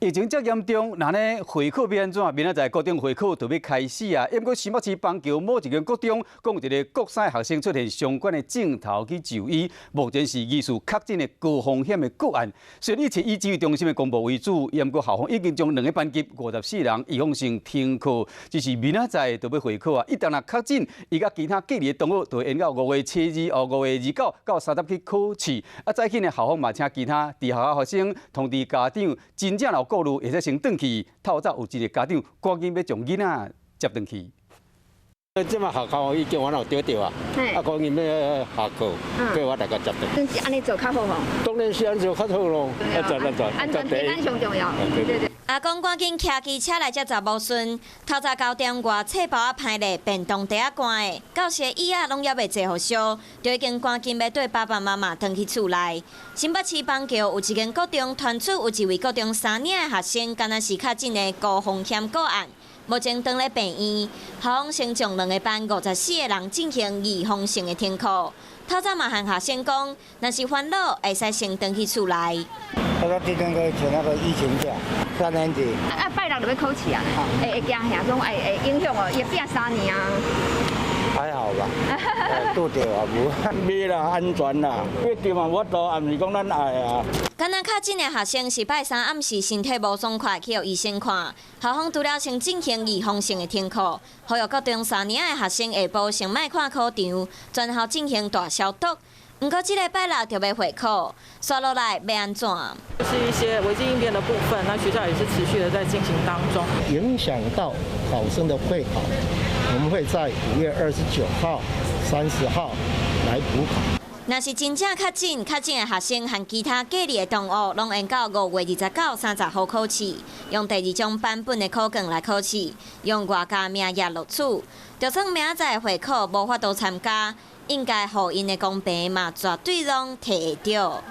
疫情遮嚴重，若呢會考欲按怎？明仔載高中會考就欲開始啊！毋過新北市板橋某一間國中，閣有一個國三學生出現相關的症頭去就醫，目前是疑似確診的高風險的個案。雖然一切以指揮中心的公布為主，毋過校方已經將兩個班級54人預防性停課，只是明仔載就欲會考啊！一旦若確診，伊佮其他隔離的同學就會延到五月初二哦，5月29到30去考試。啊，早起呢校方嘛請其他佇學校學生通知家長，真正有顧慮，會使先轉去。透早有一个家長趕緊欲將囡仔接轉去。這馬學校已經我有著著啊，啊，講𪜶欲下課，叫我來共接轉。是按呢做較好無？當然是按呢做較好囉，安全安全，安全平安上重要。對對對。阿公趕緊騎機車來接查某孫，透早9點外冊包仔歹咧，便當袋仔寒的，到時椅仔攏猶未坐予燒，就已經趕緊欲綴爸爸媽媽轉去厝內。新北市板橋有一間國中傳出有一位國中三年的學生，敢若是確診的高風險個案。目前當咧病院，校方先將兩個班54個人進行預防性的停課。透早嘛向學生講，若是煩惱，會使先轉去厝內。他說這邊可以請那個疫情假，三年級。啊，拜六就欲考試啊，會驚嚇講會影響哦，伊變三年啊。還好吧，拄著也無。袂啦，安全啦，一定嘛無法度，也毋是講咱愛啊。敢若確診的學生是拜三暗時身體無爽快，去予醫生看。校方除了先進行預防性的停課，呼籲國中三年的學生下晡先莫看考場，全校進行大消毒。毋過這个拜六就欲會考，煞落來欲按怎？是一些危機應變的部分，那學校也是持續的在進行當中。影響到考生的會考，我們會在5月29號、30號來補考。若是真正確診，確診的學生和其他隔離的同學，攏延到5月29、30號考試，用第二種版本的考卷來考試，用外加名額錄取。就算明仔載會考無法度參加，應該予𪜶的公平嘛，絕對攏提會著。